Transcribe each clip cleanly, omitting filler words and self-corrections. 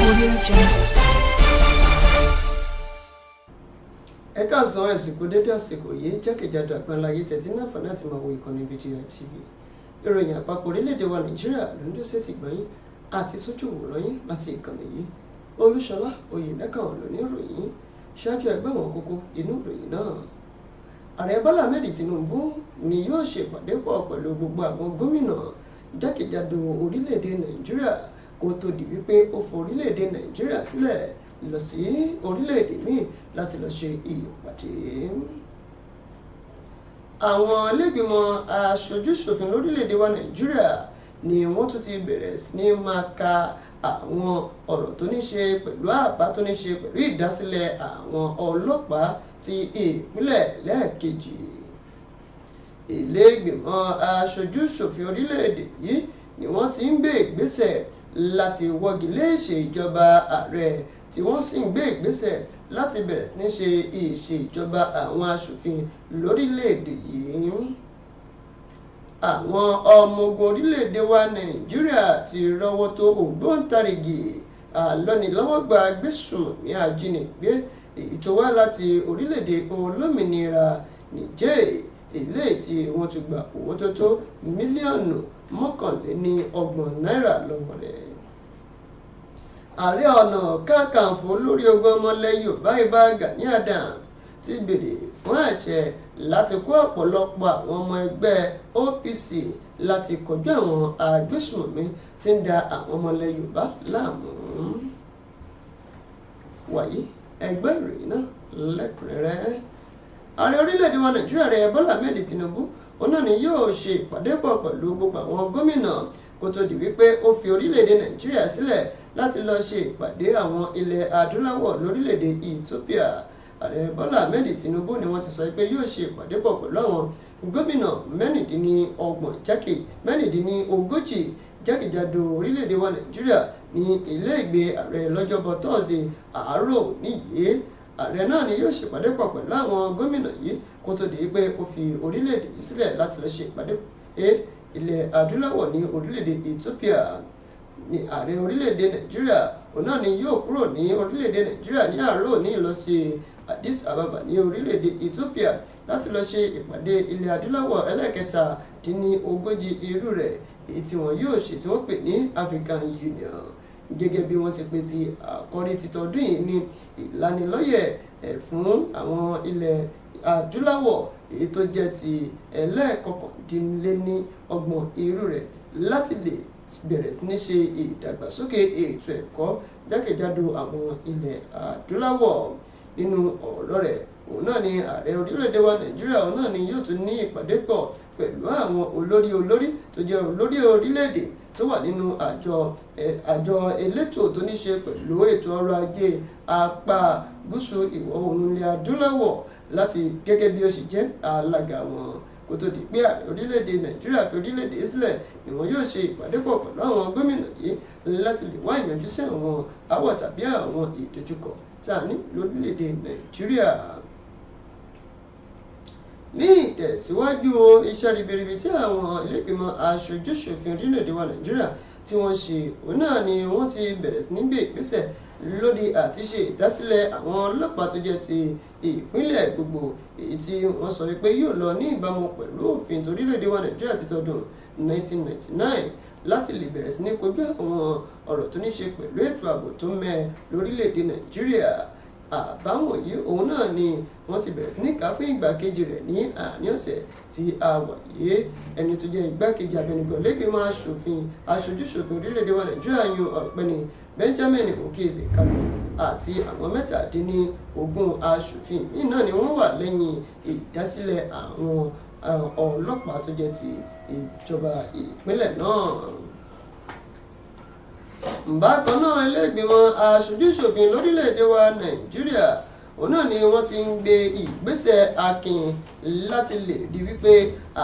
Audio Jungle. Ẹ káàsán, ẹ̀sìnkú dédé àsìkò yìí jákèjádò àgbáńláyé tẹ̀tí náà fún láti máa wo ìkànnì BGI TV. Ìròyìn àpapọ̀ orílẹ̀-èdè wa Nàìjíríà ló ń dé sétí gbọ̀nyìn àti sójú wòran yín láti ìkànnì yìí. Olúṣọlá Oyènẹ́kàn ló ní ìròyìn. Ṣáájú, ẹgbẹ́ àwọn kókó inú ìròyìn náà. Ààrẹ Bọ́lá Ahmed Tinubu ni yóò ṣe ìpàdé pọ̀ pẹ̀lú gbogbo àwọn gómìnà jákèjádò orílẹ̀-èdè Nàìjíríà kó tó di wípé ó fọ orílẹ̀-èdè Nàìjíríà sílẹ̀ lọ sí orílẹ̀-èdè míì láti lọ ṣe ìpàdé. Àwọn ilégbìmọ̀ aṣojú-ṣòfin lórílẹ̀-èdè wa Nàìjíríà ni wọ́n tún ti bẹ̀rẹ̀ sí ní máa ka àwọn ọ̀rọ̀ tó ní ṣe pẹ̀lú àbá tó ní ṣe pẹ̀lú ìdásílẹ̀ àwọn ọlọ́pàá ti ìpínlẹ̀ lẹ́ẹ̀kejì. Ilé-ìgbìmọ̀ aṣojú-ṣòfin orílẹ̀-èdè yìí ni wọ́n ti ń gbé ìgbésẹ̀ láti wọ́gi lé ìṣèjọba ààrẹ, tí wọ́n sì ń gbé ìgbésẹ̀ láti bẹ̀rẹ̀ sí ní ṣe ìṣèjọba àwọn aṣòfin lórílẹ̀-èdè yìí. Àwọn ọmọ ogun orílẹ̀-èdè wa Nàìjíríà ti rọ́wọ́ tó ògbóǹtarìgì alọ́nilọ́wọ́gbà agbésùnmọ̀mí ajínigbé èyí tó wá láti orílẹ̀-èdè olómìnira Niger, eléyìí tí wọ́n ti gba owó tó tó mílíọ̀nù 31 náírà lọ́wọ́ rẹ̀. Ààrẹ Ọ̀nà Kakanfò lórí ogun ọmọlẹ̀ Yorùbá, Ìbà Gani Adams, ti béèrè fún àṣẹ láti kó ọ̀pọ̀lọpọ̀ àwọn ọmọ ẹgbẹ́ OPC láti kojú àwọn agbésùnmọ̀mí tí ń da àwọn ọmọlẹ̀ Yorùbá láàmú. Wàyí, ẹgbẹ́ ìròyìn náà lẹ́kùnrẹ́rẹ́. Ààrẹ orílẹ̀-èdè wa Nàìjíríà rẹ̀ Bọ́lá Ahmed Tinubu òun náà ni yóò ṣe ìpàdé pọ̀ pẹ̀lú gbogbo àwọn gómìnà kó tó di wípé ó fi orílẹ̀-èdè Nàìjíríà sílẹ̀ láti lọ ṣe ìpàdé àwọn ilẹ̀ adúláwọ̀ lórílẹ̀-èdè Ethiopia. Ààrẹ Bọ́lá Ahmed Tinubu ni wọ́n ti sọ pé yóò ṣe ìpàdé pọ̀ pẹ̀lú àwọn gómìnà 36 jákè 36 jákèjádò orílẹ̀-èdè wa Nàìjíríà ní ilé ìgbé ààrẹ lọ́jọ́bọ̀ Thursday àárọ̀ níyìí. Ààrẹ náà ni yóò ṣèpàdé pọ̀ pẹ̀lú àwọn gómìnà yìí kó tó di pé ó fi orílẹ̀-èdè yìí sílẹ̀ láti lọ ṣe ìpàdé ilẹ̀ adúláwọ̀ ní orílẹ̀-èdè Ethiopia. Ní ààrẹ orílẹ̀-èdè Nàìjíríà òun náà ni yóò kúrò ní orílẹ̀-èdè Nàìjíríà ní àárọ̀ ní lọ sí Addis Ababa ní orílẹ̀-èdè Ethiopia láti lọ ṣe ìpàdé ilẹ̀ adúláwọ̀ ẹlẹ́ẹ̀kẹtàdínlógójì irú rẹ̀, èyí tí wọ́n yóò ṣe tí wọ́n pè ní African Union. Gẹ́gẹ́ bí wọ́n ti pè ti àkọ́rí títọ́dún yìí ní ìlanilọ́yẹ̀ fún àwọn ilẹ̀ adúláwọ̀, èyí tó jẹ́ ti ẹlẹ́ẹ̀kọkàndínlọ́gbọ̀n irú rẹ̀, láti lè bẹ̀rẹ̀ sí ní ṣe ìdàgbàsókè ètò ẹ̀kọ́ jákèjádò àwọn ilẹ̀ adúláwọ̀. Nínú ọ̀rọ̀ rẹ̀, òun náà ni ààrẹ orílẹ̀-èdè wa Nàìjíríà òun náà ni yóò tún ní ìpàdé pọ̀ pẹ̀lú àwọn olórí olórí tó jẹ́ olórí orílẹ̀-èdè tó wà nínú àjọ elétò tó ní ṣe pẹ̀lú ètò ọrọ̀ ajé apá gúúsù ìwọ̀ oòrùn ilẹ̀ adúláwọ̀ láti gẹ́gẹ́ bí ó ṣe jẹ́ alága wọn. Kó tó di pé ààrẹ orílẹ̀-èdè Nàìjíríà fi orílẹ̀-èdè sílẹ̀ ni wọ́n yóò ṣe ìpàdé pọ̀ pẹ̀lú àwọn gómìnà yìí láti lè wá ìyanjú sí àwọn aáwọ̀ tàbí àwọn ìdojúkọ tá a ní lórílẹ̀-èdè Nàìjíríà. Ní ìtẹ̀síwájú iṣẹ́ ribiribi tí àwọn ilé-ìgbìmọ̀ aṣojú-ṣòfin orílẹ̀-èdè wa Nàìjíríà tí wọ́n ṣe, òun náà ni wọ́n ti bẹ̀rẹ̀ sí ní gbé ìgbésẹ̀ lórí àti ṣe ìdásílẹ̀ àwọn ọlọ́pàá tó jẹ́ ti ìpínlẹ̀ gbogbo, èyí tí wọ́n sọ wípé yóò lọ ní ìbámu pẹ̀lú òfin torílẹ̀-èdè wa Nàìjíríà ti tọdún 1999 láti lè bẹ̀rẹ̀ sí ní kojú àwọn ọ̀rọ̀ tó ní ṣe pẹ̀lú ètò ààbò tó mẹ́ẹ̀ lórílẹ̀-èdè Nàìjíríà. Àbá wọ̀nyí òun náà ni wọ́n ti bẹ̀rẹ̀ sí ní kà fún ìgbà kejì rẹ̀ ní àárín ọ̀sẹ̀ tí a wà yìí. Ẹni tó jẹ́ igbákejì abẹnugan lẹ́gbẹ̀mọ aṣòfin aṣojúṣòfin orílẹ̀-èdè wa Nàìjíríà yan ọ̀gbẹ́ni Benjamin Okezie Kalu àti àwọn 17 aṣòfin míì náà ni wọ́n wà lẹ́yìn ìdásílẹ̀ àwọn ọlọ́pàá tó jẹ́ ti ìjọba ìpínlẹ̀ náà. Bákan náà, ilé-ìgbìmọ̀ aṣojú-ṣòfin lórílẹ̀-èdè wa Nàìjíríà òun náà ni wọ́n ti ń gbé ìgbésẹ̀ akin láti lè rí wípé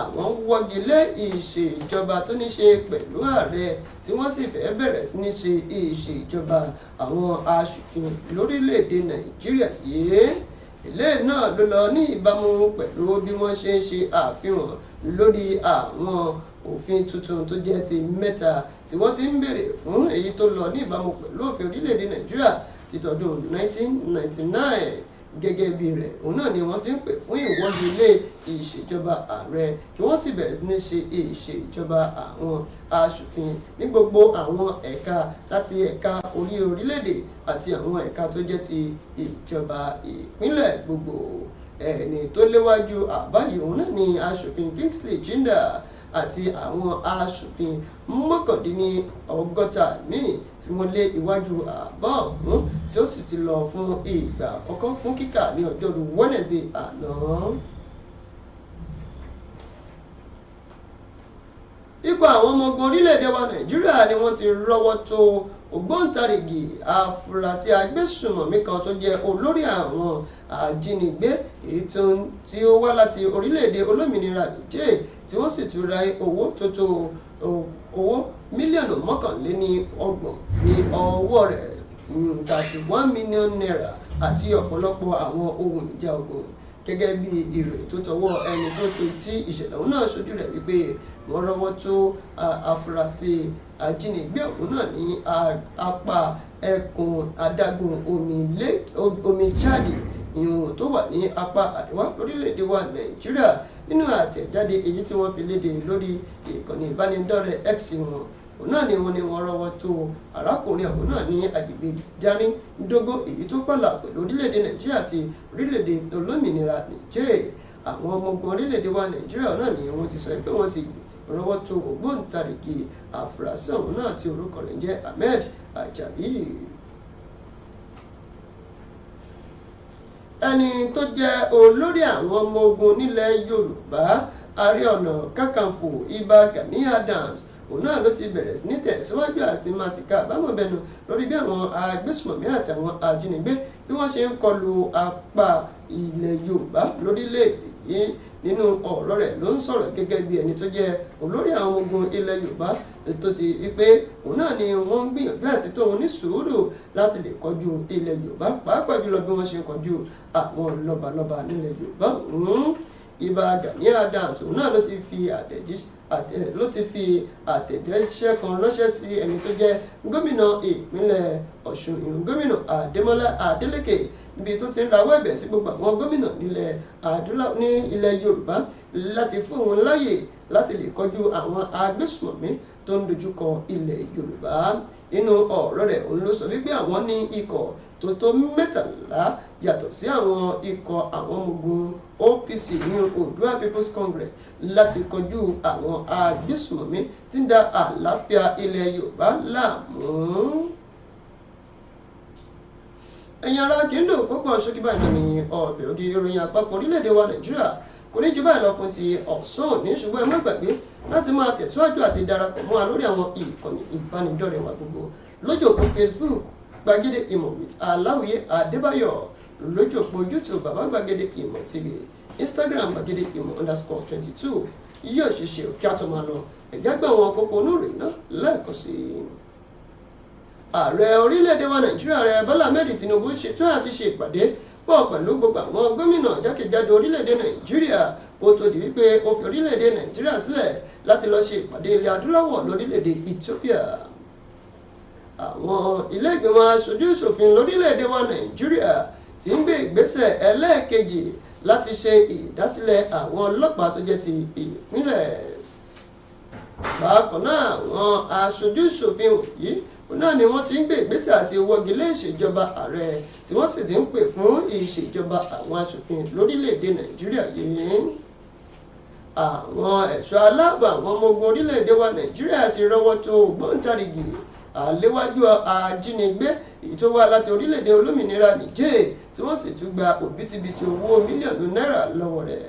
àwọn wọ́gi lé ìṣèjọba tó ní ṣe pẹ̀lú ààrẹ, tí wọ́n sì fẹ́ bẹ̀rẹ̀ sí ní ṣe ìṣèjọba àwọn aṣòfin lórílẹ̀-èdè Nàìjíríà yìí. Ilé náà ló lọ ní ìbámu pẹ̀lú bí wọ́n ṣe ń ṣe àfihàn lórí àwọn Òfin tuntun tó jẹ́ ti mẹ́ta tí wọ́n ti ń béèrè fún, èyí tó lọ ní ìbámu pẹ̀lú òfin orílẹ̀-èdè Nàìjíríà ti tọdún 1999. Gẹ́gẹ́ bí rẹ̀, òun náà ni wọ́n ti ń pè fún ìwọ́gi lé ìṣèjọba ààrẹ, kí wọ́n sì bẹ̀rẹ̀ sí ní ṣe ìṣèjọba àwọn aṣòfin ní gbogbo àwọn ẹ̀ka, láti ẹ̀ka orí orílẹ̀-èdè àti àwọn ẹ̀ka tó jẹ́ ti ìjọba ìpínlẹ̀ gbogbo. Ẹni tó léwájú àbá yìí, òun náà ni aṣòfin Kingsley Chinda àti àwọn aṣòfin 69 míì tí wọ́n lé iwájú àbá ọ̀hún, tí ó sì ti lọ fún ìgbà àkọ́kọ́ fún kíkà ní ọjọ́rú Wednesday àná. Ikọ̀ àwọn ọmọ ogun orílẹ̀-èdè wa Nàìjíríà ni wọ́n ti rọ́wọ́ tó ògbóǹtarìgì afurasí agbésùmọ̀mí kan tó jẹ́ olórí àwọn ajínigbé tí ó wá láti orílẹ̀-èdè olómìnira Niger, tí wọ́n sì tún ra owó tó tó owó mílíọ̀nù 31 ní ọwọ́ rẹ̀, ₦31 million, àti ọ̀pọ̀lọpọ̀ àwọn ohun ìjà ogun. Gẹ́gẹ́ bí ìròyìn tó tọwọ́ ẹni tó tó tí ìṣẹ̀lẹ̀ ọ̀hún náà ṣojú rẹ̀ wípé wọ́n rọ́wọ́ tó afurasí ajínigbé ọ̀hún náà ní apá ẹkùn adágún omi Chad, ìhun tó wà ní apá àríwá lórílẹ̀‐èdè wa Nàìjíríà. Nínú àtẹ̀jáde èyí tí wọ́n fi léde lórí ìkànnì ìbánidọ́rẹ̀ẹ́ X wọn, òun náà ni wọ́n ní wọ́n rọ́wọ́ tó arákùnrin ọ̀hún náà ní agbègbè Dání Dógó, èyí tó pààlà pẹ̀lú orílẹ̀-èdè Nàìjíríà àti orílẹ̀-èdè olómìnira Niger. Àwọn ọmọ ogun orílẹ̀-èdè wa Nàìjíríà náà ni wọ́n ti sọ pé wọ́n ti rọ́wọ́ tó ògbóǹtarìgì àfúrásì ọ̀hún náà tí orúkọ rẹ̀ ń jẹ́ Ahmed Ajabi. Ẹni tó jẹ́ olórí àwọn ọmọ ogun nílẹ̀ Yorùbá, Ààrẹ Ọ̀nà Kakanfò Ìbà Gani Adams, òun náà ló ti bẹ̀rẹ̀ sí ní tẹ̀síwájú àti máa ti ká àbámọ̀ bẹnu lórí bí àwọn agbésùmọ̀mí àti àwọn ajínigbé bí wọ́n ṣe ń kọlu apá ilẹ̀ Yorùbá lórílẹ̀‐èdè yìí. Nínú ọ̀rọ̀ rẹ̀ ló ń sọ̀rọ̀ gẹ́gẹ́ bí ẹni tó jẹ́ olórí àwọn ogun ilẹ̀ Yorùbá, tó ti rí pé òun náà ni wọ́n ń gbìyànjú àti tóun ní sùúrù láti lè kọjú ilẹ̀ Yorùbá, pàápàá jùlọ bí wọ́n ṣe ń kọjú àwọn lọ́balọ́ba nílẹ̀ Yorùbá. Ìbà Gani Adams òun náà ló ti fi àtẹ̀jẹ́ṣẹ́ kan ránṣẹ́ sí ẹni tó jẹ́ gómìnà ìpínlẹ̀ Ọ̀ṣun, ìhun gómìnà Adémọ́lá Adélékè, níbi tó ti ń rawọ́ ẹ̀bẹ̀ sí gbogbo àwọn gómìnà ní ilẹ̀ Yorùbá láti fún òun láàyè láti lè kọjú àwọn agbésùmọ̀mí tó ń dojúkọ ilẹ̀ Yorùbá. Nínú ọ̀rọ̀ rẹ̀, òun ló sọ wípé àwọn ní ikọ̀ tó tó 13 yàtọ̀ sí àwọn ikọ̀ àwọn ọmọ ogun OPC ní Oòduà People's Congress láti kojú àwọn agbésùmọ̀mí tí ń da àlàáfíà ilẹ̀ Yorùbá láàmú. Ẹ̀yin ará kìndùn púpọ̀, ṣókí báyìí náà ni ọbẹ̀ ògì ìròyìn àpapọ̀ orílẹ̀-èdè wa Nàìjíríà kò ní ju báyìí lọ fún ti ọ̀sán òní, ṣùgbọ́n ẹ má gbàgbé láti máa tẹ̀síwájú àti darapọ̀ mọ́ wa lórí àwọn ìkànnì ìbánidọ́rẹ̀ẹ́ wa gbogbo: lójú òpó Facebook, Gbàgede Ìmọ̀ with Aláwìyé Adébáyọ̀, lójú òpó YouTube, Bàbá Gbàgede Ìmọ̀ TV, Instagram, gbàgede ìmọ̀_22. Yóò ṣe ṣe òkè àtọ̀ máa lọ ẹ̀já gbà wọn kókó oníròyìn náà lẹ́ẹ̀kan sí i. Ààrẹ orílẹ̀-èdè wa Nàìjíríà rẹ̀ Bọ́lá Ahmed Tinubu ṣetán àti ṣe ìpàdé pọ̀ pẹ̀lú gbogbo àwọn gómìnà jákèjádò orílẹ̀-èdè Nàìjíríà kó tó di wípé ó fi orílẹ̀-èdè Nàìjíríà sílẹ̀ láti lọ ṣe ìpàdé ilẹ̀ adúláwọ̀ lórílẹ̀-èdè Ethiopia. Àwọn ilé ìgbìmọ̀ aṣojú ṣòfin lórílẹ̀-èdè wa Nàìjíríà ti ń gbé ìgbésẹ̀ ẹlẹ́ẹ̀kejì láti ṣe ìdásílẹ̀ àwọn ọlọ́pàá tó jẹ́ ti ìpínlẹ̀. Bákan náà, àwọn aṣojú ṣòfin wọ̀nyí náà ni wọ́n ti ń gbé ìgbésẹ̀ àti wọ́gi lé ìṣèjọba ààrẹ, tí wọ́n sì ti ń pè fún ìṣèjọba àwọn aṣòfin lórílẹ̀‐èdè Nàìjíríà yìí. Àwọn ẹ̀ṣọ́ aláàbò àwọn ọmọ ogun orílẹ̀‐èdè wa Nàìjíríà ti rọ́wọ́ tó ògbóǹtarìgì àléwájú ajínigbé èyí tó wá láti orílẹ̀‐èdè olómìnira Niger, tí wọ́n sì tún gba òbítíbitì owó mílíọ̀nù náírà lọ́wọ́ rẹ̀.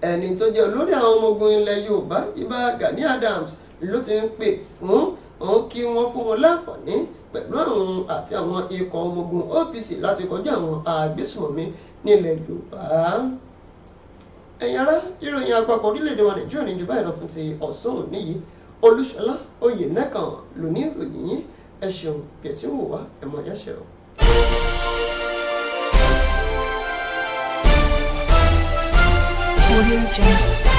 Ẹni tó jẹ́ olórí àwọn ọmọ ogun ilẹ̀ Yorùbá, Ìbà Gani Adams, ló ti ń pè fún òun kí wọ́n fún wọn láǹfààní pẹ̀lú àwọn àti àwọn ikọ̀ ọmọ ogun OPC láti kojú àwọn agbésùmọ̀mí nílẹ̀ Yorùbá. Ẹ̀yin ará, ìròyìn àpapọ̀ orílẹ̀-èdè wa Nàìjíríà ní ju báyìí lọ fún ti ọ̀sán òní yìí. Olúṣọlá Oyènẹ́kàn ló ní ìròyìn yín. Ẹ ṣeun bí ẹ ti ń wò wá, ẹ mọ̀ ẹ́ ṣe o. Audio Jungle.